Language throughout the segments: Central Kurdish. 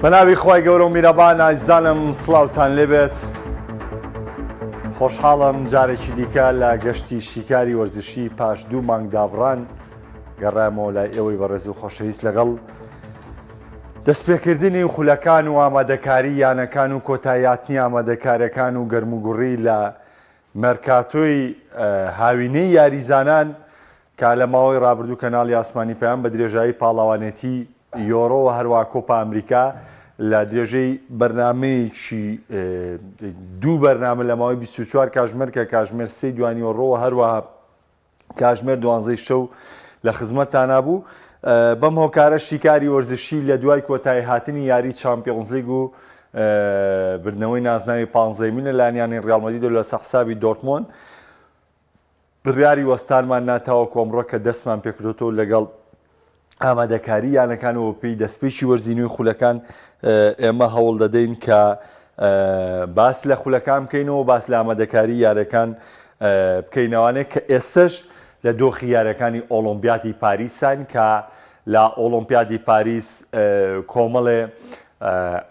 بەناوی خوای گەورە و میرەبان ئازیزانم سڵاوتان لێبێت خۆشحاڵم جارێکی دیکە لە گەشتی شیکاری وەرزشی پاش دوو مانگ دابڕان گەڕامەوە لای ئێوەی بەڕێز و خۆشەویست لەگەڵ دەستپێکردنی خولەکان و ئامادەکاری یانەکان و کۆتاییاتنی ئامادەکارەکان و گەرموگوڕی لە مێرکاتۆی هاوینەی یاریزانان کە لە ماوەی ڕابردوو کەناڵی ئاسمانی پەیام بە درێژایی پاڵەوانێتی یۆرۆ و هەروە کۆپا ئەمریکا لە درێژەی بەرنمەیەکی دوو بەرنامە لە ماوەی 24 کاژمێر کە کاژمێر سێ دوانیۆڕۆوە هەروەها کاژمێر دوانزەی شەو لە خزمەتتانا بوو. بەم هۆکارە شیکاری وەرزشی لە دوای کۆتایی هاتنی یاری چامپیۆنزلیگ و بردنەوەی نازناوی پانزەیەمین لە لایەن یانەی ڕیاڵ مەدریدەوە لەسەر حسابی دۆرتمۆند بڕیاری وەستانمان نا تاوەکو ئەمڕۆ کە دەستمان پێکردۆتەوە لەگەڵ ئامادەکاری یانەکان و پێی دەستپێکی وەرزی نوێی خولەکان ئێمە هەوڵ دەدەین کە باس لە خولەکان بکەینەوە باس لە ئامادەکاری یارەکان بکەینەوانێک کە ئێستش لە دۆخی یارەکانی ئۆڵۆمپیاتی پاریسان کە لە ئۆڵۆمپیادی پاریس کۆمەڵێ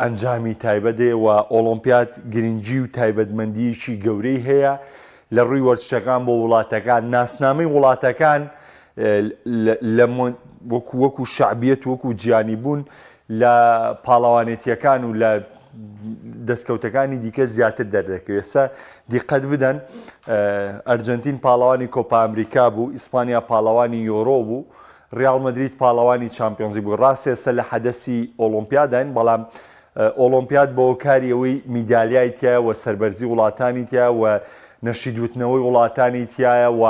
ئەنجامی تایبەتێ و ئۆڵۆمپیاد گرنگی و تایبەتمەندیەکی گەورەی هەیە لە ڕووی وەرزشەکان بۆ وڵاتەکان ناسنامەی وڵاتەکان لە وەکو وەکو شەعبیەت وەکو جیانی بوون لە پاڵەوانێتیەکان و لە دەستکەوتەکانی دیکە زیاتر دەردەکەوێت سە دیقەت بدەن ئەرجنتین پاڵەوانی کۆپا ئەمریکا بوو ئیسپانیا پاڵەوانی یۆرۆ بوو ڕیاڵ مەدرید پاڵەوانی چامپیۆنزی بوو ڕاستە ئێستا لە حەدەسی ئۆڵۆمپیاداین بەڵام ئۆڵۆمپیاد بە هۆکاری ئەوەی میدالیای تایە و سەربەرزی وڵاتانی تایە و نەشید وتنەوەی وڵاتانی تایە و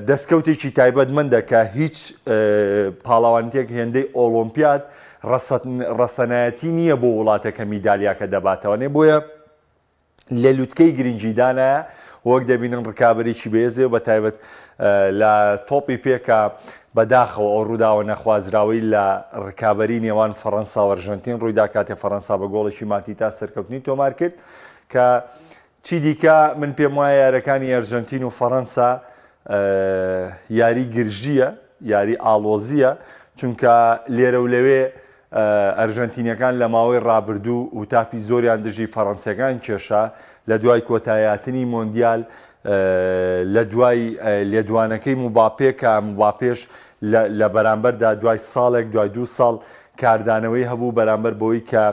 دەستکەوتێکی تایبەتمەندە کە هیچ پاڵەوانتێک هێندەی ئۆڵۆمپیاد ڕەسەنایەتی نییە بۆ وڵاتە کە میدالیاکە دەباتەوە نێ بۆیە لە لوتکەی گرنگیدانایە، وەک دەبینن ڕکابەرێکی بەهێزە و بەتایبەت لە تۆپی پێ کە بەداخەوە ئەو ڕووداوە نەخوازراوەی لە ڕکابەری نێوان فەڕەنسا و ئەرژەنتین ڕوویدا کاتێ فەڕەنسا بە گۆڵێکی ماتیتا سەرکەوتنی تۆمار کرد کە چی دیکە من پێم وایە یارەکانی ئەرژەنتین و فەڕەنسا یاری گرژییە یاری ئاڵۆزییە چونکە لێرە و لەوێ ئەرژەنتینیەکان لە ماوەی ڕابردوو هوتافی زۆریان دژی فەڕەنسیەکان کێشا لە دوای کۆتاییهاتنی مۆندیال لە دوای لێدوانەکەی مباپێ کە مباپێش لە بەرامبەردا دوای ساڵێک دوای دوو ساڵ کاردانەوەی هەبوو بەرامبەر بەوەی کە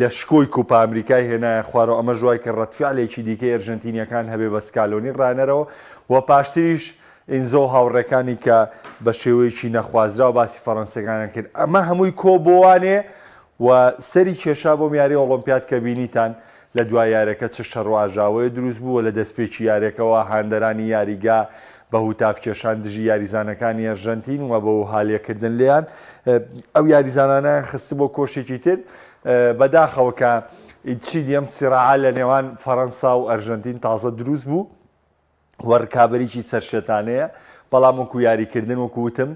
لە شکۆی کوپا ئەمریکای هێنایە خوارەوە ئەمەش وای کرد ڕەدفعلێکی دیکەی ئەرژەنتینیەکان هەبێ بە سکالۆنی ڕانەرەوە و پاشتریش ئینزۆ و هاوڕێکانی کە بە شێوەیەکی نەخوازراو باسی فەڕەنسیەکانیان کرد ئەمە هەمووی کۆ بۆوانێ و سەری کێشا بۆم یاری ئۆڵۆمپیاد کە بینیتان لە دوا یارەکە چ شەڕ و ئاژاوەیە دروست بوو و لە دەستپێکی یارەکەوە هاندەرانی یاریگا بە هوتاف کێشان دژی یاریزانەکانی ئەرژەنتین و بە وهالێکردن لێیان ئەو یاریزانانیان خستبۆ کۆشێکی تر بەداخەوە کە چی دیم سیراعە لە نێوان فەڕەنسا و ئەرژەنتین تازە دروست بوو و ڕکابەریی سەرشێتانەیە، بەڵام وەکو یاریکردن وەکو وتم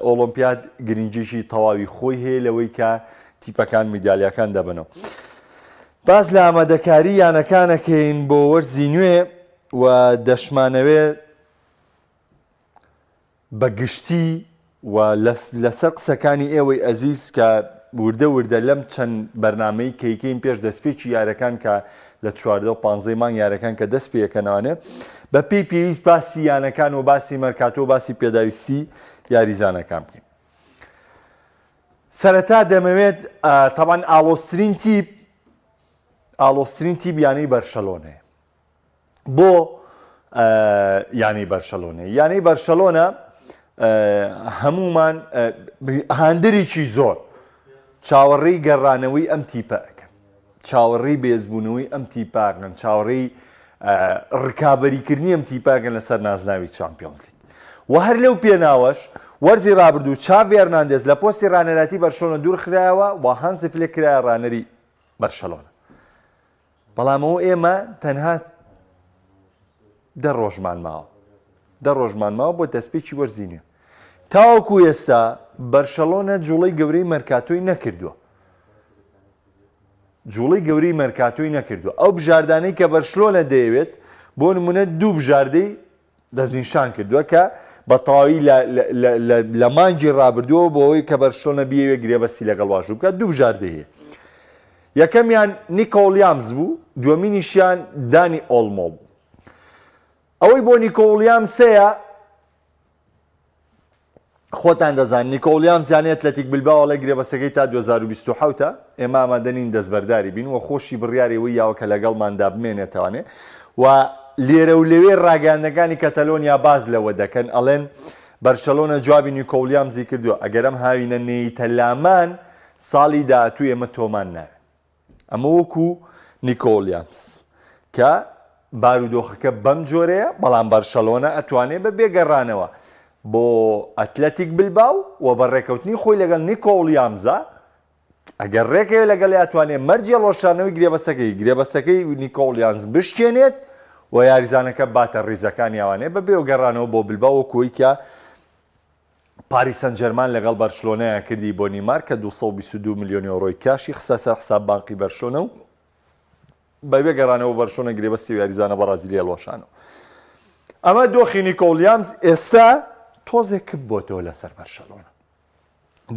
ئۆڵۆمپیاد گرنگیی تەواوی خۆی هەیە لەوەی کە تیپەکان میدالیاکان دەبەنەوە. باس لە ئامادەکاری یانەکانەکەین بۆ وەرزی نوێ و دەشمانەوێت بە گشتی و لەسەر قسەکانی ئێوەی ئەزیز کە وردە وردە لەم چەند بەرنامەی کەیکەین پێش دەستپێکی یارەکان کە لە 14 و 15 مانگ یارەکان کە دەست پێەکەنەوانێ بە پێی پێویست باسی یانەکان و باسی مەرکاتۆ و باسی پێداویستی یاریزانەکان بکەین. سەرەتا دەمەوێت تەبان ئاڵۆزترین تیپ ئاڵۆزترین تیپ یانەی بەرشەلۆنەیە. بۆ یانەی بەرشەلۆنە یانەی بەرشەلۆنە هەمومان هاندەرێکی زۆر چاوەڕێی گەڕانەوەی ئەم تیپە ئەکەن چاوەڕێی بێزبوونەوەی ئەم تیپاکەن چاوەڕێی ڕکابەریکردنی ئەم تیپاکەن لەسەر نازناوی چامپیۆنزلیگ و هەر لەو پێناوەش وەرزی رابردوو چاڤی ئەرناندێز لە پۆستی ڕانەراتی بەرشۆنە دوورخرایەوە و هانزی فلێک کرایە ڕانەری بەرشەلۆنە بەڵام ئەوە ئێمە تەنها دە ڕۆژمان ماوە دە ڕۆژمان ماوە بۆ دەستپێکی وەرزی نوێ تاوەکو ئێستا بەرشەلۆنە جوڵەی گەورەی مەرکاتۆی نەکردووە جوڵەی گەورەی مەرکاتۆی نەکردووە ئەو بژاردانەی کە بەرشلۆنە دەیەوێت بۆ نمونە دوو بژاردەی دەستنیشان کردووە کە بە تەواوی لە مانگی ڕابردووەوە بۆ ئەوەی کە بەرشلۆنە بیەوێ گرێبەستی لەگەڵ واژوو بکات دوو بژاردەی هەیە. یەکەمیان نیکۆ وڵیامز بوو، دووەمینیشیان دانی ئۆڵمۆ بوو. ئەوەی بۆ نیکۆ وڵیامز هەیە خۆتان دەزان نیکۆ وڵیامز یانەی ئەتلەتیک بلباو ئەڵێ گرێبەستەکەی تا 2027 ئێمە ئامادە نین دەستبەرداری بین و خۆشی بڕیاری ئەوەی یاوە کە لەگەڵماندا بمێنێتەوانێ و لێرە و لەوێ ڕاگەیاندنەکانی کەتەلۆنیا باس لەوە دەکەن ئەڵێن بەرشەلۆنە جوابی نیکۆ وڵیامزی کردووە ئەگەر ئەم هاوینە نێیتە لامان ساڵی داهاتوو ئێمە تۆمان ناوێت. ئەمە وەکو نیکۆ وڵیامس کە بارودۆخەکە بەم جۆرەیە، بەڵام بەرشەلۆنە ئەتوانێ بە بێ گەڕانەوە بۆ ئەتلەتیک بلباو و بە ڕێکەوتنی خۆی لەگەڵ نیکۆ وڵیامزا ئەگەر ڕێکەوێ لەگەڵی ئەتوانێ مەرجی هەڵوەشانەوەی گرێبەستەکەی گرێبەستەکەی نیکۆ وڵیامز بشکێنێت و یاریزانەکە باتە ڕیزەکانی ئەوانێ بە بێ گەڕانەوە بۆ بلباو وەکو ئەوەی کە پاریس سانجێرمان لەگەڵ بەرشلۆنەیان کردی بۆ نیمار کە 222 ملیۆن یۆرۆی کاشی خستە سەر حساب بانقی بەرشلۆنە و بەبێ گەڕانەوە بەرشلۆنە گرێبەستی یاریزانە بەڕازیلی هەڵوەشانەوە. ئەمە دۆخی نیکۆ وڵیامز ئێستا تۆزێک کپ بۆتەوە لەسەر بەرشەلۆنە.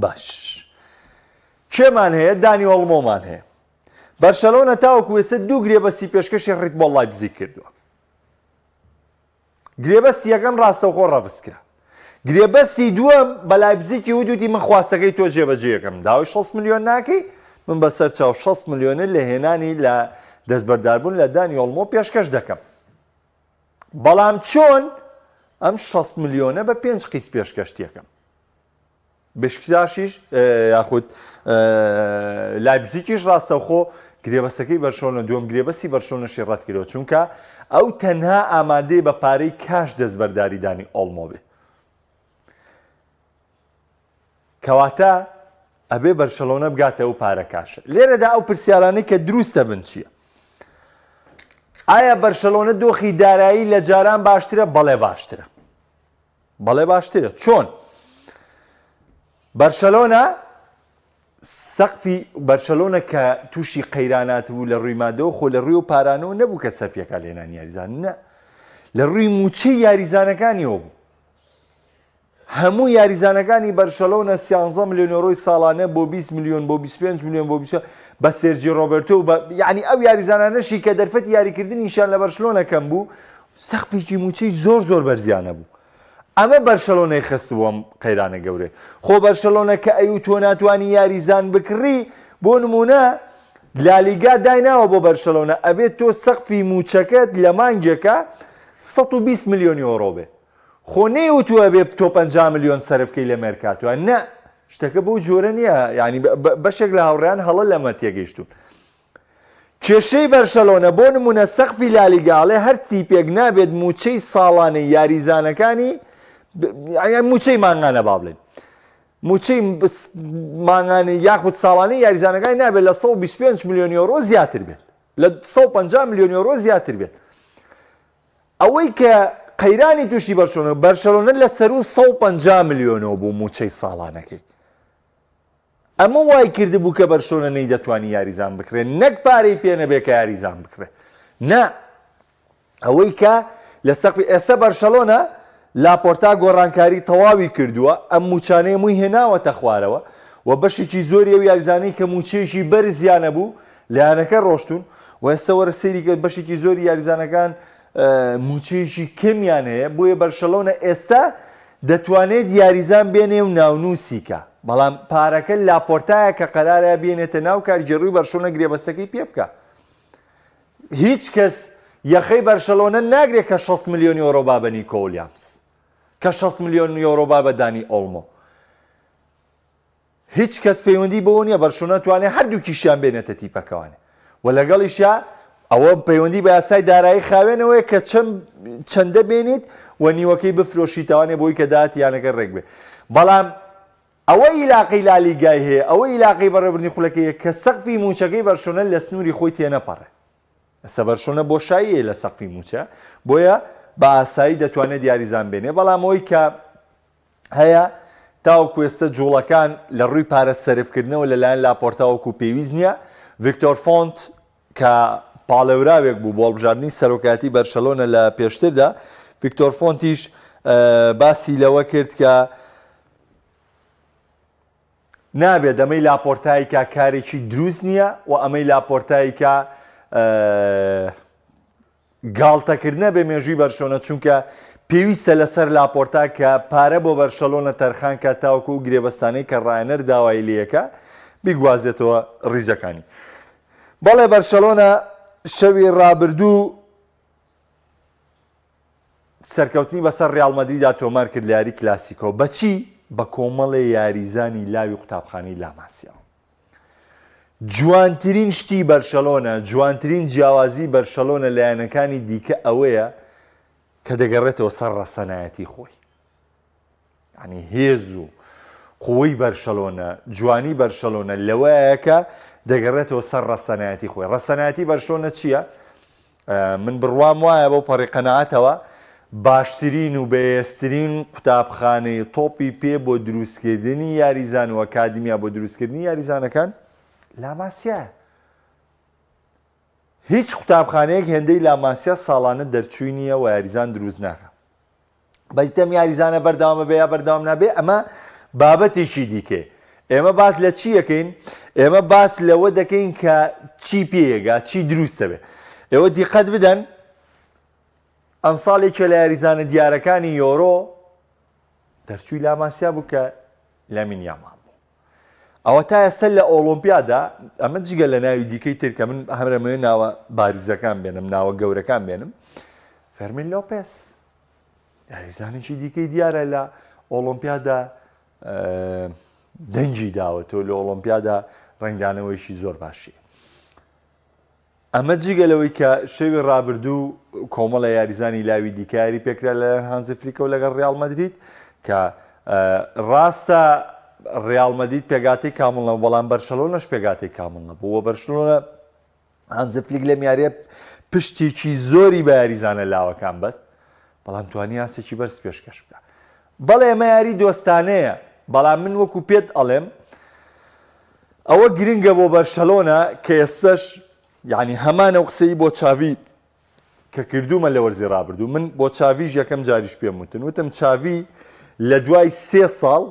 باش کێمان هەیە؟ دانی ئۆڵمۆمان هەیە. بەرشەلۆنە تاوەکو ئێستا دوو گرێبەستی پێشکەشی ڕیدبۆڵ لایپزیگ کردووە. گرێبەستی یەکەم ڕاستەوخۆ ڕەفز کرا. گرێبەستی دووەم بە لایپزیکی وت وتی من خواستەکەی تۆ جێبەجێ ئەکەم، داوای 60 ملیۆن ناکەی، من بەسەر چاو 60 ملیۆنت لە هێنانی لە دەستبەرداربوون لە دانی ئۆڵمۆ پێشکەش دەکەم. بەڵام چۆن ئەم 60 ملیۆنە بە پێنج قیست پێشکەشتیەکەم. بشکتاشیش یاخود لایپزیکیش ڕاستەوخۆ گرێبەستەکەی بەرشۆنە دووەم گرێبەستی بەرشۆنەشی ڕەتکردەوە چونکە ئەو تەنها ئامادەی بە پارەی کاش دەستبەرداری دانی ئۆڵمۆ بێ کەواتە ئەبێ بەرشەلۆنە بگاتە ئەو پارە کاشە لێرەدا ئەو پرسیارانەی کە دروستە بن چییە ئایا بەرشەلۆنە دۆخی دارایی لە جاران باشترە بەڵێ باشترە بەڵێ باشترە چۆن؟ بەرشەلۆنە سەقفی بەرشەلۆنە کە تووشی قەیرانات بوو لە ڕووی مادەوە خۆ لە ڕووی و پارانەوە نەبوو کە سەرفیەکە لێنان یاریزان نە لە ڕووی موچەی یاریزانەکانیەوە بوو هەموو یاریزانەکانی بەرشەلۆنە 13 ملیۆن یۆرۆی ساڵانە بۆ 20 ملیۆن بۆ 25 ملیۆن بۆ 20 بە سێرجی ڕۆبەرتۆ و بە یعنی ئەو یاریزانانەشی کە دەرفەتی یاریکردنیشیان لە بەرشلۆنە کەم بوو سەقفێکی مووچەی زۆر زۆر بەرزیان هەبوو. ئەمە بەرشەلۆنەی خستبوو ئەم قەیرانە گەورەی. خۆ بەرشەلۆنە کە ئەیوو تۆ ناتوانی یاریزان بکڕی، بۆ نموونە لالیگا دایناوە بۆ بەرشەلۆنە ئەبێت تۆ سەقفی مووچەکەت لە مانگێکا 120 ملیۆن یۆرۆ بێ. خۆ نەیوتووە ئەبێ تۆ 50 ملیۆن سەرف کەی لە مێرکاتۆ. نە، شتەکە بەو جۆرە نییە. یانی بەشێک لە هاوڕێیان هەڵە لەمە تێگەیشتوون. کێشەی بەرشەلۆنە بۆ نمونە سەقفی لالیگا ئەڵێ هەر تیپێک نابێت موچەی ساڵانەی یاریزانەکانی موچەی مانگانە با بڵێن موچەی مانگانە یاخود ساڵانەی یاریزانەکانی نابێت لە 125 ملیۆن یۆرۆ زیاتر بێت لە 150 ملیۆن یۆرۆ زیاتر بێت ئەوەی کە قەیرانی تووشی بەرشەلۆنە بەرشەلۆنە لە سەروو 150 ملیۆنەوە بوو موچەی ساڵانەکەی ئەمە وای کردبوو کە بەرشلۆنە نەیدەتوانی یاریزان بکڕێ نەک پارەی پێ نەبێ کە یاریزان بکڕێ نا ئەوەی کە لە سەقفی ئێستا بەرشەلۆنە لاپۆرتا گۆڕانکاری تەواوی کردووە ئەم موچانەیە مووی هێناوەتە خوارەوە و بەشێکی زۆری ئەو یاریزانەی کە موچەیەکی بەرزیانە بوو لە یانەکە ڕۆشتون و ئێستا وەرە سەیری کە بەشێکی زۆری یاریزانەکان موچەیەکی کەمیان هەیە بۆیە بەرشەلۆنە ئێستا دەتوانێت یاریزان بێنێ و ناونووسی کا، بەڵام پارەکە لاپۆرتایە کە قەرارە بێنێتە ناو کارگێڕی و بەرشلۆنە گرێبەستەکەی پێ بکا. هیچ کەس یەخەی بەرشەلۆنە ناگرێ کە 60 ملیۆن یۆرۆ با بە نیکۆ ولیامس، کە 60 ملیۆن یۆرۆ با بە دانی ئۆڵمۆ. هیچ کەس پەیوەندی بەوە نیە بەرشلۆنە توانێ هەردووکیشیان بێنێتە تیپەکەوانێ و لەگەڵیشیا ئەوە پەیوەندی بە یاسای دارایی خاوێنەوەیە کە چەند چەندە بێنیت و نیوەکەی بفرۆشیتەوانێ بۆی کە داهاتی یانەکە ڕێک بێ بەڵام ئەوە ئیلاقەی لالیگای هەیە ئەوە ئیلاقەی بەڕێوەبردنی خولەکەی هەیە کە سەقفی مووچەکەی بەرشلۆنە لە سنووری خۆی تێنەپەڕێ ئێستا بەرشلۆنە بۆشایی هەیە لە سەقفی مووچە بۆیە بە ئاسایی دەتوانێت یاریزان بێنێ بەڵام ئەوەی کە هەیە، تاوەکو ئێستا جوڵەکان لە ڕووی پارە سەرفکردنەوە لەلایەن لاپۆرتا وەکو پێویست نییە، ڤیکتۆر فۆنت کە پاڵێوراوێک بوو بۆ هەڵبژاردنی سەرۆکایەتی بەرشەلۆنە لە پێشتردا، ڤیکتۆر فۆنتیش باسی لەوە کرد کە نابێت ئەمەی لاپۆرتایکا کارێکی دروست نییە و ئەمەی لاپۆرتایکا گاڵتەکردنە بە مێژووی بەرشۆنە چونکە پێویستە لەسەر لاپۆرتا کە پارە بۆ بەرشەلۆنە تەرخان کات تاوەکو ئەو گرێبەستانەی کە ڕایەنەر داوای لێیەکا بیگوازێتەوە ڕیزەکانی. بەڵێ بەرشەلۆنە شەوی ڕابردوو سەرکەوتنی بەسەر ڕیاڵ مەدریدا تۆمار کرد لە یاری کلاسیکۆ بەچی؟ بە کۆمەڵێ یاریزانی لاوی قوتابخانەی لاماسیاوە. جوانترین شتی بەرشەلۆنە، جوانترین جیاوازی بەرشەلۆنە لە یانەکانی دیکە ئەوەیە کە دەگەڕێتەوە سەر ڕەسەنایەتی خۆی. یعنی هێز و قوەی بەرشەلۆنە، جوانی بەرشەلۆنە لەوەیە کە دەگەڕێتەوە سەر ڕەسەنایەتی خۆی. ڕەسەنایەتی بەرشلۆنە چییە؟ من بڕوام وایە بەو پەڕی قەناعەتەوە باشترین و بەهێزترین قوتابخانەی تۆپی پێ بۆ دروستکردنی یاریزان و ئەکادیمیا بۆ دروستکردنی یاریزانەکان لاماسیایە. هیچ قوتابخانەیەک هێندەی لاماسیا ساڵانە دەرچووی نییە و یاریزان دروست ناکا. بەس دەم یاریزانە بەردەوامە بێ یا بەردەوام نابێ ئەمە بابەتێکی دیکەیە. ئێمە باس لە چی ئەکەین؟ ئێمە باس لەوە دەکەین کە چی پێیەگا، چی دروست دەبێ. ئێوە دیقەت بدەن ئەمساڵ یەکێ لە یاریزانە دیارەکانی یۆرۆ دەرچووی لاماسیا بوو کە لامین یامال بوو. ئەوە تا ئێستا لە ئۆڵۆمپیادا ئەمە جگە لە ناوی دیکەی تر کە من هەمرەمەوێ ناوە بارزەکان بێنم ناوە گەورەکان بێنم فێرمین لۆپێس یاریزانێکی دیکەی دیارە لە ئۆڵۆمپیادا دەنگی داوەتەوە لە ئۆڵۆمپیادا ڕەنگدانەوەیشی زۆر باشی ئەمە جگە لەوەی کە شەوی ڕابردوو کۆمەڵە یاریزانی لاوی دیکە یاری پێکرا لەلایەن هانزی فلیکەوە لەگەڵ ڕیاڵ مەدرید کە ڕاستە ڕیاڵ مەدرید پێگاتەی کامڵ نەبوو بەڵام بەرشەلۆنەش پێگاتەی کامڵ نەبوو و بەرشلۆنە هانزی فلیک لەم یاریە پشتێکی زۆری بە یاریزانە لاوەکان بەست بەڵام توانی ئاستێکی بەرز پێشکەش بکە بەڵێ ئەمە یاری دۆستانەیە بەڵام من وەکو پێت ئەڵێم ئەوە گرنگە بۆ بەرشەلۆنە کە ئێستەش یانی هەمان ئەو قسەی بۆ چاڤی کە کردوومە لە وەرزی ڕابردوو من بۆ چاڤیش یەکەم جاریش پێم وتن وتم چاڤی لە دوای سێ ساڵ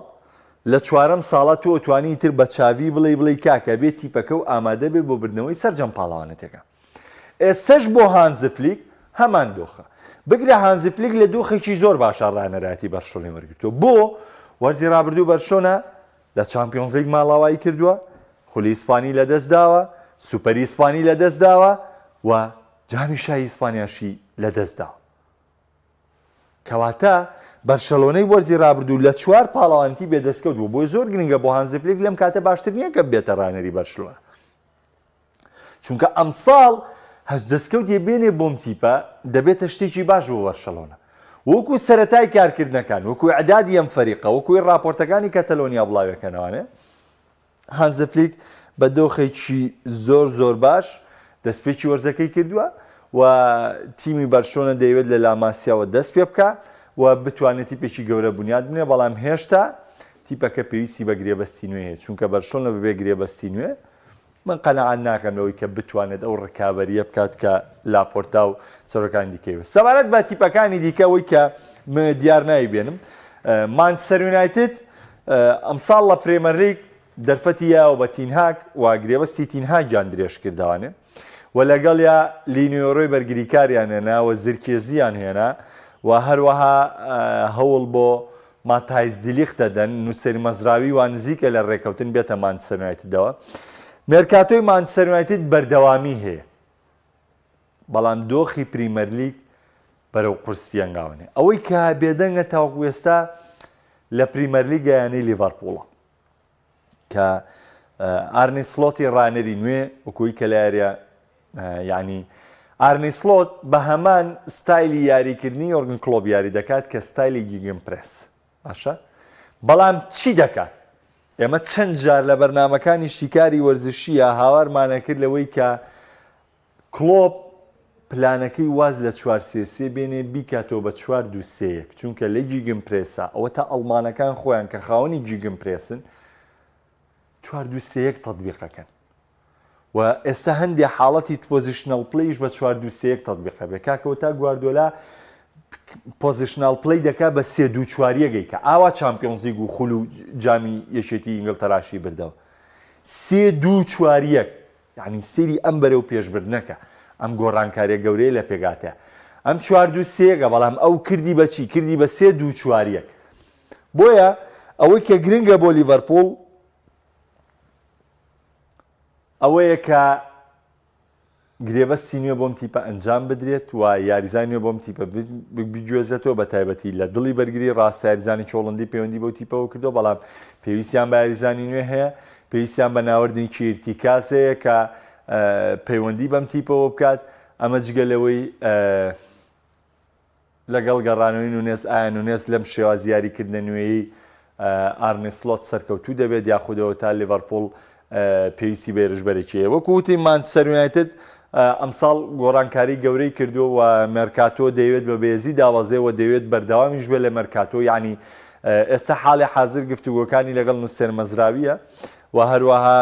لە چوارەم ساڵە تۆ توانی تر بە چاڤی بڵێ بڵێ کاکە بێ تیپەکە و ئامادە بێ بۆ بردنەوەی سەرجەم پاڵەوانەتەکە ئێستەش بۆ هانزفلیک هەمان دۆخە بگرە هانزفلیک لە دۆخێکی زۆر باشە ڕانەراتی بەرشۆنی وەرگرتووە بۆ وەرزی ڕابردوو بەرشۆنە لە چامپیۆنزلیگ ماڵاوایی کردووە، خولی ئیسپانی لەدەستداوە، سوپەری ئیسپانی لەدەستداوە و جامی شای ئیسپانیاشی لەدەستداوە. کەواتە بەرشەلۆنەی وەرزی رابردوو لە چوار پاڵەوانێتی بێدەستکەوت بوو، بۆیە زۆر گرنگە بۆ هانزی فلیک لەم کاتە باشتر نییە کە ببێتە راهێنەری بەرشلۆنە. چونکە ئەمساڵ هەست دەستکەوتێ بێنێ بۆم تیپە دەبێتە شتێکی باش بۆ بەرشەلۆنە وەکو سەرەتای کارکردنەکان وەکو ئەدادی ئەم فەریقە وەکوی راپۆرتەکانی کەتەلۆنیا بڵاوێکەنەوانێ هانزفلیک بە دۆخێکی زۆر زۆر باش دەستپێکی وەرزەکەی کردووە و تیمی بەرشۆنە دەیەوێت لە لاماسیاوە دەست پێ بکە و بتوانێت تیپێکی گەورە بنیاد بنێ بەڵام هێشتا تیپەکە پێویستی بە گرێبەستی نوێ هەیە چونکە بەرشۆنە بەبێ گرێبەستی نوێ من قەناعەت ناکەم لەوەی کە بتوانێت ئەو ڕکابەرییە بکات کە لاپۆرتا و سەرۆکانی دیکەی بێت. سەبارەت بە تیپەکانی دیکە ئەوەی کە من دیار نایبێنم مانچستەر یونایتد ئەمساڵ لە پرێمەرلیگ دەرفەتی یاوە بە تینهاک و گرێبەستی تینهاکیان درێژ کردوانێ و لەگەڵیا لینیۆرۆی بەرگریکاریان هێنا و زرکێزیان هێنا و هەروەها هەوڵ بۆ ماتایس دیلیخت دەدەن، نوسەیر مەزراوی وا نزیکە لە رێککەوتن بێتە مانچستەر یونایتدەوە. مێرکاتۆی مانچستەر یونایتد بەردەوامی هەیە، بەڵام دۆخی پریمەرلیگ بەرەو قورسی هەنگاونێ. ئەوەی کە بێدەنگە تاوەکو ئێستا لە پریمەرلیگ یانەی لیڤەرپوڵە. کە ئارنی سلۆتی ڕانەری نوێ وەکوی کە لە یاریە یعنی ئارنی سلۆت بە هەمان ستایلی یاریکردنی یۆرگن کلۆپ یاری دەکات کە ستایلی gegenpress باشە بەڵام چی دەکات ئێمە چەند جار لە بەرنمەکانی شیکاری وەرزشیە هاوارمانە کرد لەوەی کە کلۆپ پلانەکەی واز لە چوار سێ سێ بێنێ بیکاتەوە بە چوار دوو سێ یەک چونکە لە gegenpress ا ئەوە تا ئەڵمانەکان خۆیان کە خاوەنی gegenpress ن چوار دوو سێ یەک تەتبیقەکەن و ئێستا هەندێ حاڵەتی positional play ش بە چوار دوو سێ یەک تەتبیقە بێ کاکەوە تا گواردۆلا positional play دەکا بە سێ دوو چواریەگەی کە ئاوا چامپیۆنزلیگ و خول و جامی یەکێتی ئینگلتەراشی بردەوە سێ دوو چواریەک یعنی سری ئەم بەرەو پێشبردنەکە ئەم گۆڕانکاریە گەورەیە لە پێگاتە ئەم چوار دوو سێگە بەڵام ئەو کردی بەچی کردی بە سێ دوو چواریەک بۆیە ئەوەی کە گرنگە بۆ لیڤەرپوڵ ئەوەیە کە گرێبەستی نوێ بۆم تیپە ئەنجام بدرێت و یاریزانی نوێ بۆم تیپە بگوێزێتەوە بە تایبەتی لە دڵی بەرگری ڕاست یاریزانی چۆڵندی پەیوەندی بەو تیپەوە کردو بەڵام پێویستیان بە یاریزانی نوێ هەیە پێویستیان بە ناوردنێکی ئیرتیکاز هەیە کە پەیوەندی بەم تیپەوە بکات ئەمە جگە لەوەی لەگەڵ گەڕانەوەی نونێز، ئایا نونێز لەم شێوازی یاریکردنە نوێیەی ئارنێ سلۆت سەرکەوتوو دەبێت یاخود ئەوەتا لیڤەرپوڵ پێویستی بە هێرشبەرێکی هەیە؟ وەکو وتین مانچستەر یونایتد ئەمساڵ گۆڕانکاری گەورەی کردووە و مێرکاتۆ دەیەوێت بە بەهێزی دابەزێ و دەیەوێت بەردەوامیش بێت لە مێرکاتۆ یعنی ئێستا حاڵی حازر گفتوگۆکانی لەگەڵ نوسێر مەزراویە و هەروەها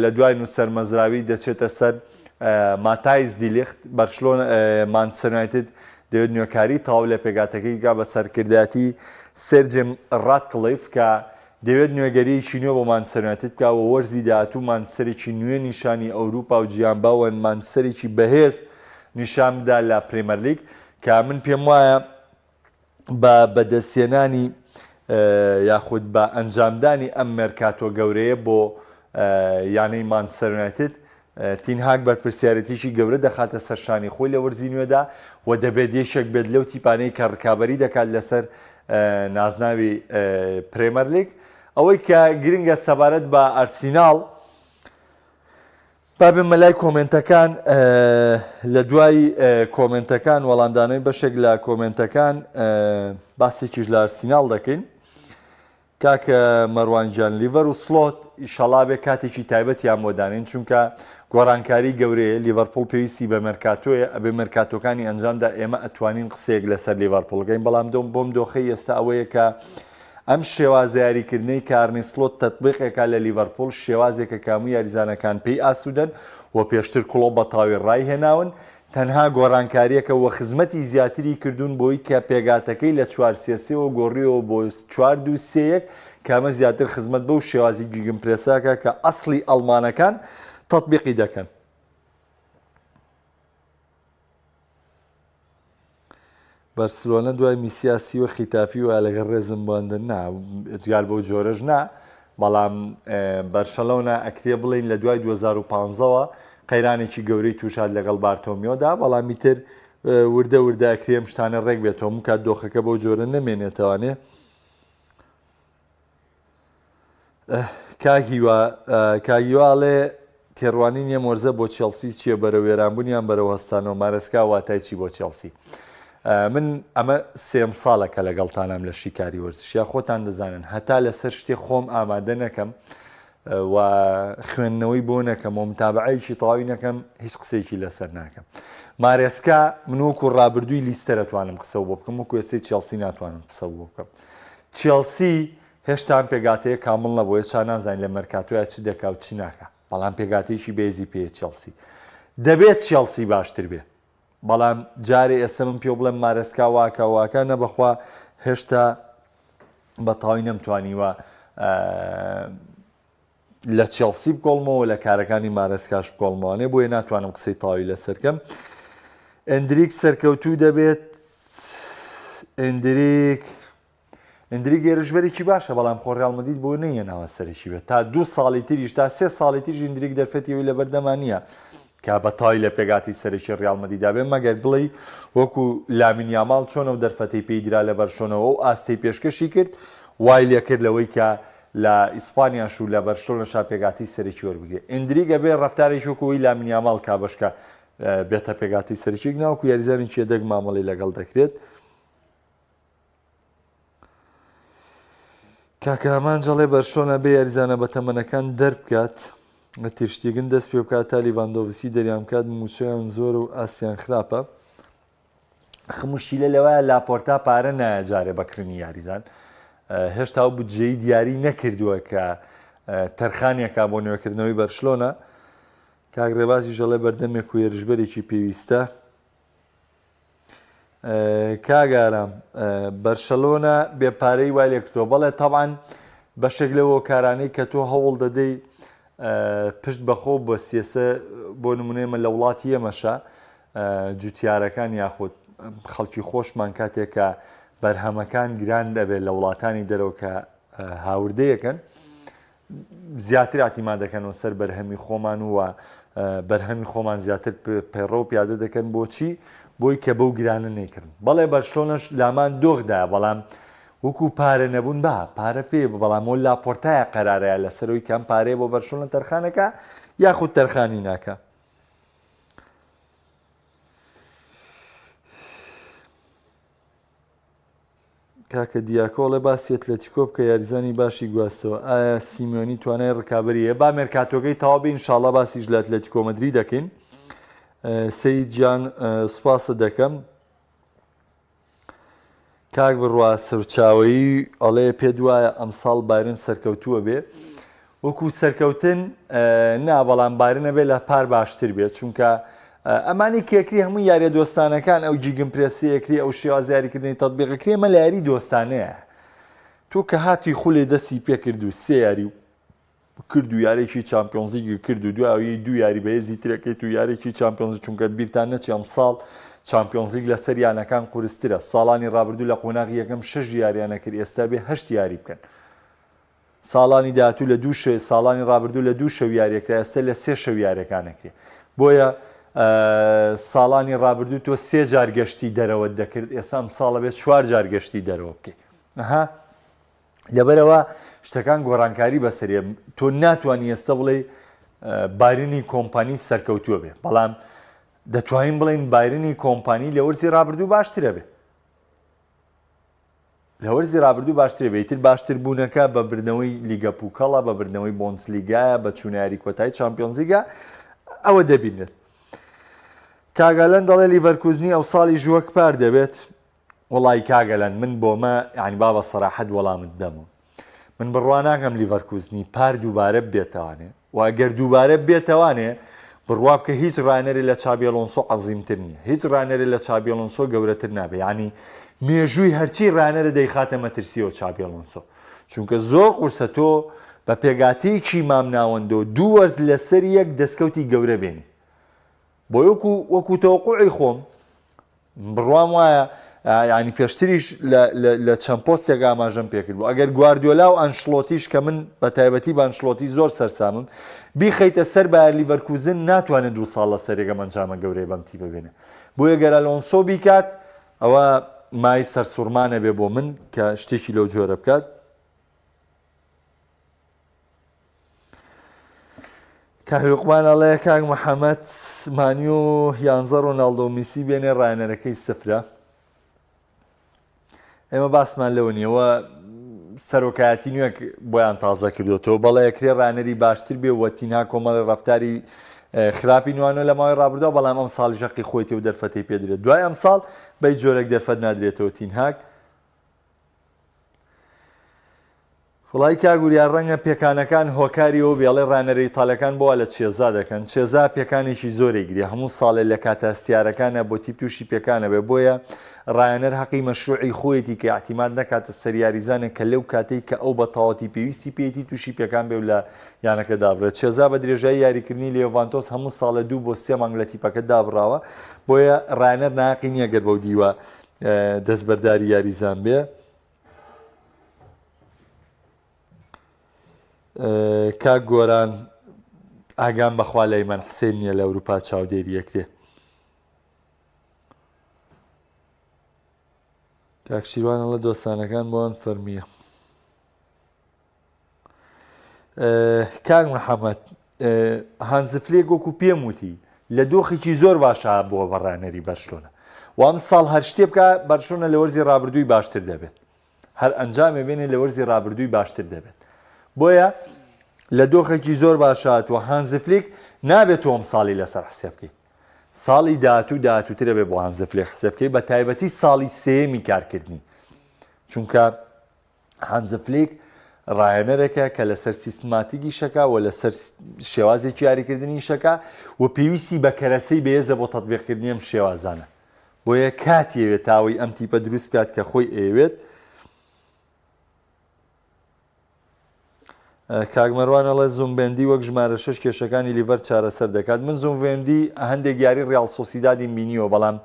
لە دوای نوسێر مەزراوی دەچێتە سەر ماتایس دیلیخت، بەرشلۆنە مانچستەر یونایتد دەیەوێت نوێکاری تەواو لە پێکهاتەکەی بکات بە سەرکردایەتی سێر جیم ڕاتکڵیف کە دەیەوێت نوێگەرییەکی نوێ بۆ مانچستەر یونایتد بکات و وەرزی داهاتوو مانچستەرێکی نوێ نیشانی ئەوروپا و جیهان با و مانچستەرێکی بەهێز نیشان بدا لە پرێمەرلیگ کە من پێموایە بە بەدەستهێنانی یاخود بە ئەنجامدانی ئەم مێرکاتۆ گەورەیە بۆ یانەی مانچستەر یونایتد تین هاگ بەرپرسیارێتیی گەورە دەخاتە سەر شانی خۆی لە وەرزی نوێدا و دەبێت یەکێک بێت لەو تیپانەی کە ڕکابەری دەکات لەسەر نازناوی پرێمەرلیگ. ئەوەی کە گرنگە سەبارەت بە ئەرسیناڵ با بێمە لای کۆمێنتەکان لە دوای کۆمێنتەکان وەڵامدانەوەی بەشێک لە کۆمێنتەکان باسێکیش لە ئەرسیناڵ دەکەین. کاک مەروان گیان لیڤەر و سڵۆت ئیشەڵا بێ کاتێکی تایبەتیان بۆ دانێن چونکە گۆڕانکاری گەورەیە لیڤەرپوڵ پێویستی بە مێرکاتۆیە ئەبێ مێرکاتۆکانی ئەنجامدا ئێمە ئەتوانین قسەیەک لەسەر لیڤەرپوڵ بکەین بەڵام دۆم بۆم دۆخەی ئێستا ئەوەیە کە ئەم شێوازە یاریکردنەی کە ئارنی سڵۆت تەتبیقێکا لە لیڤەرپوڵ شێوازێکە کە هەموو یاریزانەکان پێی ئاسوودەن و پێشتر کڵۆپ بە تەواوی ڕایهێناون تەنها گۆڕانکارییەکە وە خزمەتی زیاتری کردوون بۆی کە پێگاتەکەی لە چوار سێ سێ وە گۆڕیەوە بۆ چوار دوو سێ یەک کە ئەمە زیاتر خزمەت بەو شێوازی گیگنپرێسە ئەکا کە ئەسڵی ئەڵمانەکان تەتبیقی دەکەن. بەرسلۆنە دوای میسیا سیوە خیتافی وایە لەگەڵ ڕێزم بۆ ئەندە نا ئێجگار بەو جۆرەش نا بەڵام بەرشەلۆنە ئەکرێ بڵین لە دوای 2015ەوە قەیرانێکی گەورەی تووشات لەگەڵ بارتۆمیۆدا بەڵام ئیتر وردە وردە ئەکرێ ئەم شتانە ڕێک بێتەوە مکات دۆخەکە بەو جۆرە نەمێنێتەوانێ کاک هیوا کاک هیوا ئەڵێ تێڕوانینی ئەم وەرزە بۆ چێڵسی چییە بەرەو وێرانبوون یان بەرەو هەستانەوە مارێسکا واتای چی بۆ چێڵسی من ئەمە سێم ساڵە کە لەگەڵتانام لە شیکاری وەرزش یا خۆتان دەزانن هەتا لەسەر شتێ خۆم ئامادە نەکەم و خوێندنەوەی بۆ نەکەم و متابعەیەکی تەواوی نەکەم هیچ قسەیەکی لەسەر ناکەم مارێسکا من وەکو ڕابردووی لیستەر ئەتوانم قسە بۆ بکەم وەکو ئێستەی چێڵسی ناتوانم قسە بۆ بکەم چێڵسی هێشتا ئەم پێکهاتەیە کامڵ نەبووە، هێشتا نازانین لە مێرکاتۆیا چ دەکا و چ ناکا، بەڵام پێکهاتەیەکی بەهێزی پێیە چێڵسی. دەبێت چێڵسی باشتر بێ، بەڵام جارێ ئێستا من پێو بڵێم مارێسکا واکا واکا، نە بەخوا هێشتا بە تەواوی نەمتوانیوە لە چێڵسی بکۆڵمەوە لە کارەکانی مارێسکاش بکۆڵمەوانێ بۆیە ناتوانم قسەی تەواوی لەسەر کەم. ئەندریک سەرکەوتوو دەبێت ئەندریک ئەندریک هێرشبەرێکی باشە بەڵام خۆ ڕیاڵ مەدرید بۆ نەیەناوە سەرەکی بێت تا دوو ساڵی تریش تا سێ ساڵی تریش ئەندریک دەرفەتی ئەوی لەبەردەما نییە کە بە تای لە پێگاتی سەرەکی ڕیاڵ مەدریدا بێ مەگەر بڵێی وەکو لامین یاماڵ چۆن ئەو دەرفەتەی پێی درا لە بەرشۆنەوە و ئاستەی پێشکەشی کرد وای لێکرد لەوەی کە لە ئیسپانیاش و لە بەرشلۆنەشا پێگاتی سەرەکی وەربگرێ ئەندریک ئەبێ ڕەفتارێکی وەکو ئەوی لامین یاماڵ کا بەشکە بێتە پێگاتی سەرەکی ناوکو یاریزانێکی یەدەگ مامەڵەی لەگەڵ دەکرێت. کاکە ئامانج ئەڵێ بەرشلۆنە بێ یاریزانە بەتەمەنەکان دەربکات تیرشتیگن دەست پێ بکات تا لیڤاندۆڤسکی دەریان بکات موچەیان زۆرە و ئاستیان خراپە خمشیلە لەوایە لاپۆرتا پارە نایە جارێ بەکڕینی یاریزان هێشتا و بودجەی دیاری نەکردووە کە تەرخانیەکە بۆ نوێکردنەوەی بەرشلۆنە کاک ڕێبازی ژەڵێ بەردەمێک و هێرشبەرێکی پێویستە. کاک ئارام بەرشەلۆنە بێ پارەی وای لێکردووە بەڵێ تەبعەن بەشێک لەو هۆکارانەی کە تۆ هەوڵ دەدەی پشت بەخۆ بەسیەسە بۆ نمونە ئێمە لە وڵاتی ئێمەشە جوتیارەکان یاخود خەڵکی خۆشمان کاتێک کە بەرهەمەکان گران دەبێت لە وڵاتانی دەرەوە کە هاوردەیەکەن زیاتر ئیعتیماد دەکەنەوە سەر بەرهەمی خۆمان و بەرهەمی خۆمان زیاتر پەیڕەو پیادە دەکەن بۆچی بۆی کە بەو گرانە نەیکردن بەڵێ بەرشلۆنەش لامان دۆخدا بەڵام وەکو پارە نەبوون با پارە پێ بەڵام و لاپۆرتایە قەرارەیە لەسەرەوەی کەم پارەیە بۆ بەرشلۆنە تەرخانەکە یاخود تەرخانی ناکە. کاکە دیاکۆ ئەڵێ باسی ئەتلەتیکۆ بکە یاریزانی باشی گواستەوە ئایا سیمیۆنی توانای ڕکابەری هەیە با مێرکاتۆکەی تەواو بێ ئینشاڵڵا باسیش لە ئەتلەتیکۆ مەدرید دەکەین سەید گیان سوپاست دەکەم کاک بڕوا سەرچاوەیی ئەڵێ پێت وایە ئەمساڵ بایرن سەرکەوتووە بێ وەکو سەرکەوتن نا بەڵام بایرن ئەبێ لە پار باشتر بێت چونکە ئەمانی کێکری هەموو یاریە دۆستانەکان ئەو gegenpress ەکری ئەو شێواز یاریکردنی تەطبیقەکری ئەمە لە یاری دۆستانەیە تۆ کە هاتی خولێ دەستی پێکرد و سێ یاری و کرد و یارێکی چامپیۆنزیگی کرد و دوایی دوو یاری بەهێزی ترەکەیت و یارێکی چامپیۆنزی چونکە بیرتان نەچێ ئەمساڵ چامپیۆنزلیگ لەسەر یانەکان قورسترە ساڵانی ڕابردوو لە قۆناغی یەکەم شەش یاریانە کرد ئێستا بێ هەشت یاری بکەن ساڵانی داهاتوو لە دوو شە ساڵانی ڕابردوو لە دوو شەو یاریەکرا ئێستا لە سێ شەو یاریەکان ئەکرێ بۆیە ساڵانی ڕابردوو تۆ سێ جار گەشتی دەرەوەت دەکرد ئێستا ئەم ساڵە بێت چوار جار گەشتی دەرەوە بکەیت ئەها لەبەرەوە شتەکان گۆڕانکاری بەسەرێ تۆ ناتوانانی ئێستا بڵێ بایرنی کۆمپانی سەرکەوتووە بێ بەڵام دەتوانین بڵین بایرنی کۆمپانی لە وەرزی ڕابردوو باشترە بێ لە وەرزی رابردوو باشترە بێ، ئیتر باشتر بوونەکە بە بردنەوەی لیگە پوکەڵە، بە بردنەوەی بۆندسلیگایە، بە چوونە یاری کۆتایی چامپیۆنزلیگە، ئەوە دەبینرێت. کاک ئەلەند دەڵێ لیڤەرکوزنی ئەوساڵیش وەک پار دەبێت. وەڵی کاک ئەلەند من بۆمە یانی با بە سەراحەت وەڵامت بدەمەوە. من بڕوا ناکەم لیڤەرکوزنی پار دووبارە ببێتەوانێ و ئەگەر دووبارە ببێتەوانێ بڕوا بکە هیچ ڕانەرێ لە چابی ئەلۆنسۆ عەزیمتر نییە هیچ ڕانەرێ لە چابی ئەلۆنسۆ گەورەتر نابێ یعنی مێژووی هەرچی ڕانەرە دەیخاتە مەترسیەوە چابی ئەلۆنسۆ چونکە زۆر قورسە تۆ بە پێگاتەیەکی مامناوەندەوە دوو وەرز لەسەر یەک دەستکەوتی گەورە بێنی بۆ وەکو وەکو تەوەقوعی خۆم بڕوام وایە یانی پێشتریش لە چەند پۆستێک ئاماژەم پێکرد بوو ئەگەر گواردیۆلا و ئەنشلۆتیش کە من بە تایبەتی بە ئەنشلۆتی زۆر سەرسامم بیخەیتە سەر بایر لیڤەرکوزن ناتوانێت دوو ساڵ لەسەر یەکەم ئەنجامە گەورەی بەم تیپە بێنێ بۆیە گەر ئەلۆنسۆ بیکات ئەوە مای سەرسوڕمانە بێ بۆ من کە شتێکی لەو جۆرە بکات کاک لوقمان ئەڵێ کاک محەممەد مانیۆ یانزە ڕۆناڵدۆ میسی بێنێ ڕایەنەرەکەی سفرە ئێمە باسمان لەوە نییەوە سەرۆکایەتی نوێک بۆیان تازە کردوێتەوە بەڵێ کرێ ڕانەری باشتر بێ وە تینا کۆمەڵی ڕفتاری خراپی نوانە لە ماوەی ڕابردووە بەڵام ئەم ساڵی ژەقی خۆیتی و دەرفەتی پێدرێت دوای ئەم ساڵ بەی جۆرێک دەرفەت نادرێتەوە تینهاک وڵای کاک وریا ڕەنگە پێکانەکان هۆکاری ئەوە بێ ئەڵێ ڕانەرە ئیتالیەکان بۆ وا لە چێزا دەکەن چێزا پێکانێکی زۆری گرێ هەموو ساڵێ لە کاتە هەستیارەکانە بۆ تیپ تووشی پێکانە بێ بۆیە ڕایەنەر هەقی مەشروعی خۆیەتی کە ئیعتیماد نەکاتە سەر یاریزانێک کە لەو کاتەی کە ئەو بە تەواوەتی پێویستی پێیەتی تووشی پێکان بێ و لە یانەکە دابڕێت چێزا بە درێژایی یاریکردنی لە یۆڤانتۆس هەموو ساڵێ دوو بۆ سێ مانگ لە تیپەکە دابڕاوە بۆیە ڕایەنەر ناهەقی نییە گەر بەو دیوە دەستبەرداری یاریزان بێ. کاک گۆران ئاگام بەخوا لە ئەیمەن حسێن نییە لە ئەوروپا چاودێری ئەکرێ کاک شیروان ئەڵێ دۆستانەکان بۆیان فەرمیە کاک محەممەد هانزفلێک وەکو پێم وتی لە دۆخێکی زۆر باشە بووە بە ڕانەری بەرشلۆنە و ئەم ساڵ هەر شتێ بکە بەرشلۆنە لە وەرزی ڕابردووی باشتر دەبێت هەر ئەنجامێ بێنێ لە وەرزی ڕابردووی باشتر دەبێت بۆیە لە دۆخێکی زۆر باشاتوە هانزفلیک نابێت تۆ ئەم ساڵی لەسەر حسێب بکەیت ساڵی داهاتوو داهاتووترە بێ بۆ هانزفلیک حسێب بکەیت بە تایبەتی ساڵی سێیەمی کارکردنی چونکە هانز فلیک ڕاهێنەرێکە کە لەسەر سیستماتیک ئیشەکا و لەسەر شێوازێکی یاریکردن ئیشەکا و پێویستی بە کەرەسەی بەهێزە بۆ تەتبیقکردنی ئەم شێوازانە. بۆیە کاتی ئەوێت تا ئەوەی ئەم تیپە دروست بکات کە خۆی ئەیەوێت. کاک مەروان ئەڵێ زومبێندی وەک ژمارە شەش کێشەکانی لیڤەر چارەسەر دەکات من زومڤێندی هەندێک یاری ڕیاڵ سۆسیدادیم بینیوە بەڵام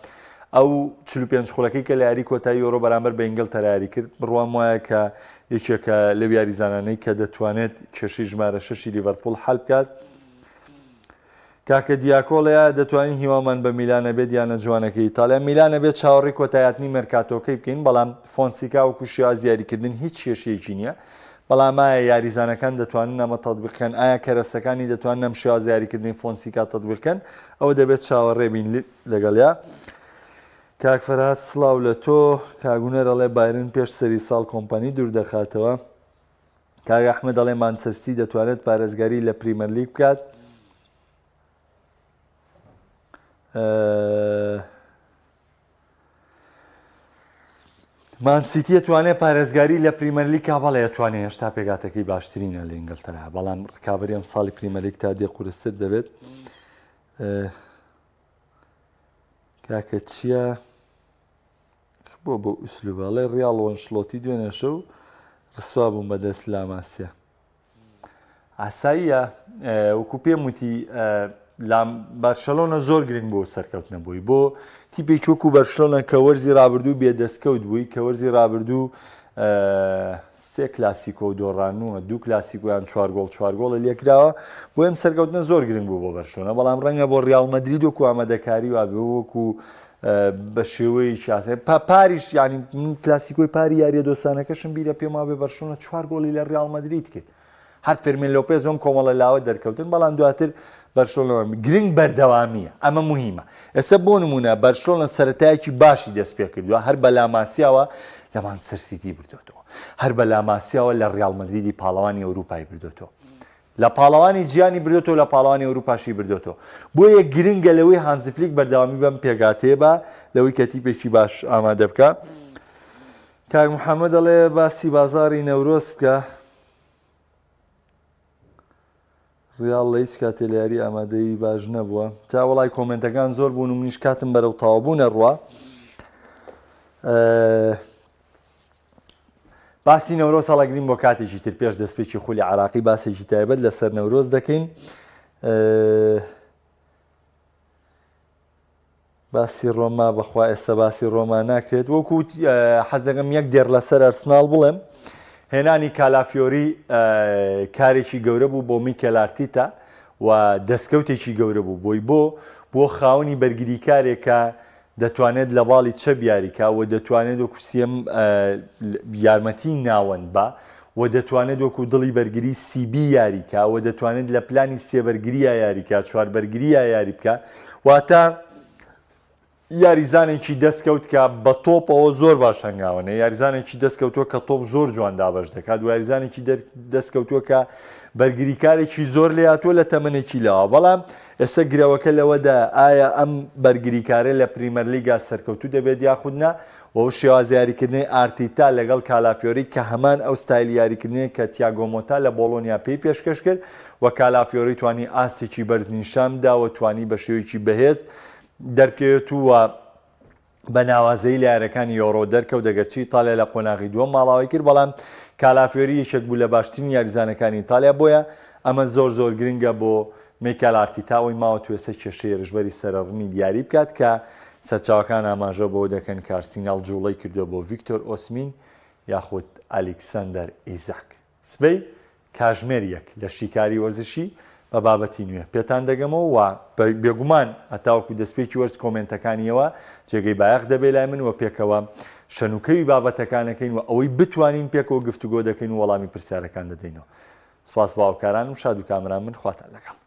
ئەو 45 خولەکەی کە لە یاری کۆتایی یۆرۆ بەرامبەر بە ئینگلتەرا یاری کرد بڕوام وایە کە یەکێکە لەو یاریزانانەی کە دەتوانێت کێشەی ژمارە شەشی لیڤەرپوڵ حل بکات. کاکە دیاکۆ ئەڵێ ئایا دەتوانین هیوامان بە میلان هەبێت یانە جوانەکەی ئیتاڵیا؟ میلان ئەبێت چاوەڕێی کۆتایهاتنی مێرکاتۆکەی بکەین، بەڵام فۆنسیکا وەکو شێوازی یاریکردن هیچ کێشەیەکی نییە، بەڵام ئایا یاریزانەکان دەتوانن ئەمە تەتبیق بکەن؟ ئایا کەرەسەکانی دەتوانن ئەم شێوازە یاریکردنەی فۆنسیکا تەتبیق بکەن؟ ئەوە دەبێت چاوەڕێ بین لەگەڵیا. کاک فەرهاد سڵاو لە تۆ. کاک هونەر ئەڵێ بایرن پێش سەری ساڵ کۆمپانی دوور دەخاتەوە. کاک ئەحمەد دەڵێ مانچستەر سیتی دەتوانێت پارێزگاری لە پریمەرلیگ بکات. مان سیتی توانێت پارێزگاری لە پریمەرلیگ کا بەڵێ توانێت هێشتا پێگاتەکەی باشترینە لە ئینگلتەرا بەڵام ڕکابەری ئەم ساڵی پریمەرلیگ تا دێ قورستر دەبێت کاکە چییە؟ بۆ بەو ئوسلوبە ئەڵێ ڕیاڵ وەنشلۆتی دوێنێ شەو ڕسوا بووم بە دەست لاماسیا ئاساییە وەکو پێم وتی لام بەرشەلۆنە زۆر گرنگ بۆ سەرکەوتنە بووی بۆ تیپێکی وەکو بەرشلۆنە کە وەرزی رابردوو بێ دەستکەوت بووی کە وەرزی رابردوو سێ کلاسیکۆ و دۆڕانووە دوو کلاسیکۆیان چوار گۆڵ چوار گۆڵە لێکراوە بۆ ئەم سەرکەوتنە زۆر گرنگ بوو بۆ بەرشلۆنە بەڵام ڕەنگە بۆ ریال مەدرید وەکو ئامادەکاری وابێ وەکو بە شێوەیەکی ئاسایی پا پاریش یعنی من کلاسیکۆی پاری یاریە دۆستانەکەشم بیرە پێم وابێ بەرشلۆنە چوار گۆڵی لە ریال مەدرید کرد هەر فێرمین لۆپێز وم کۆمەڵە لاوە دەرکەوتن بەڵام دواتر بەرشلۆنە گرنگ بەردەوامیە ئەمە مهمە ئێستا بۆ نمونە بەرشلۆنە سەرەتایەکی باشی دەست پێ کردووە هەر بە لاماسیاوە لە مانچستەر سیتی بردوێتەوە هەر بە لاماسیاوە لە ریال مەدریدی پاڵەوانی ئەوروپای بردوێتەوە لە پاڵەوانی جیهانی بردۆتەوە لە پاڵەوانی ئەوروپاشی بردۆتەوە بۆیە گرنگە لەوەی هانزی فلیک بەردەوامی بەم پێکهاتەیە بە لەوەی کە تیپێکی باش ئامادە بکە کاک محەممەد دەڵێ باسی بازاری نەورۆز بکە ڕیاڵ لە هیچ کاتێ لە یاری ئامادەیی باش نەبووە تا وەڵای کۆمنتەکان زۆر بوون و منیش کاتم بەرەو تەواوبوون ئەڕوا باسی نەورۆز هەڵەگرین بۆ کاتێکی تر پێش دەستپێکی خولی عراقی باسێکی تایبەت لەسەر نەورۆز دەکەین باسی ڕۆما بەخوا ئێستا باسی ڕۆما ناکرێت وەکو حەز دەکەم یەک دێڕ لەسەر ئەرسناڵ بڵێم هێنانی کالافیۆری کارێکی گەورە بوو بۆ میکێل ئارتیتا و دەستکەوتێکی گەورە بوو بۆی بۆ بۆ خاوەنی بەرگریکارێکە دەتوانێت لە باڵی چەپ یاریکا و دەتوانێت وەکو CM یارمەتی ناوەند با و دەتوانێت وەکو دڵی بەرگری CB یاریکا و دەتوانێت لە پلانی سێ بەرگرییا یاریکا چوار بەرگرییا یاری بکا واتە یاریزانێکی دەستکەوت کە بە تۆپەوە زۆر باش هەنگاوەنێ یاریزانێکی دەستکەوتووە کە تۆپ زۆر جوان دابەش دەکات و یاریزانێکی دەستکەوتووە کە بەرگریکارێکی زۆر لێهاتووە لە تەمەنێکی لاوە بەڵام ئێستا گرەوەکە لەوەدایە ئایا ئەم بەرگریکارە لە پریمەرلیگا سەرکەوتوو دەبێت یاخود نا و ئەو شێوازە یاریکردنەی ئارتیتا لەگەڵ کالافیۆری کە هەمان ئەو ستایلی یاریکردنەیە کە تیاگۆ مۆتا لە بۆڵۆنیا پێی پێشکەش کرد و کالافیۆری توانی ئاستێکی بەرز نیشان بدا و توانی بە شێوەیەکی بەهێز دەربکەوێت و بە ناوازەیی لە یاریەکانی یۆرۆ دەرکەوت، ئەگەرچی ئیتالیا لە قۆناغی دووەم ماڵاوای کرد، بەڵام کالافیۆری یەکێک بوو لە باشترین یاریزانەکانی ئیتالیا، بۆیە ئەمە زۆر زۆر گرنگە بۆ میکێل ئارتیتا ئەوەی ماوە توێسە کێشەی هێرشبەری سەرەڕمی دیاری بکات کە سەرچاوەکان ئاماژە بەوە دەکەن کە ئارسیناڵ جوڵەی کردووە بۆ ڤیکتۆر ئۆسمین یاخود ئالیکسەندەر ئیزاک. سبەی کاژمێر یەک لە شیکاری وەرزشی بە بابەتی نوێ پێتان دەگەمەوە و بێگومان هەتاوەکو دەستپێکی وەرز کۆمێنتەکانی ئێوە جێگەی بایەخ دەبێ لای من و پێکەوە شەنوکەوی بابەتەکان ئەکەین و ئەوەی بتوانین پێکەوە گفتوگۆ دەکەین و وەڵامی پرسیارەکان دەدەینەوە. سوپاس بۆ هاوکارانم شاد و کامەران بن خواتان لەگەڵ.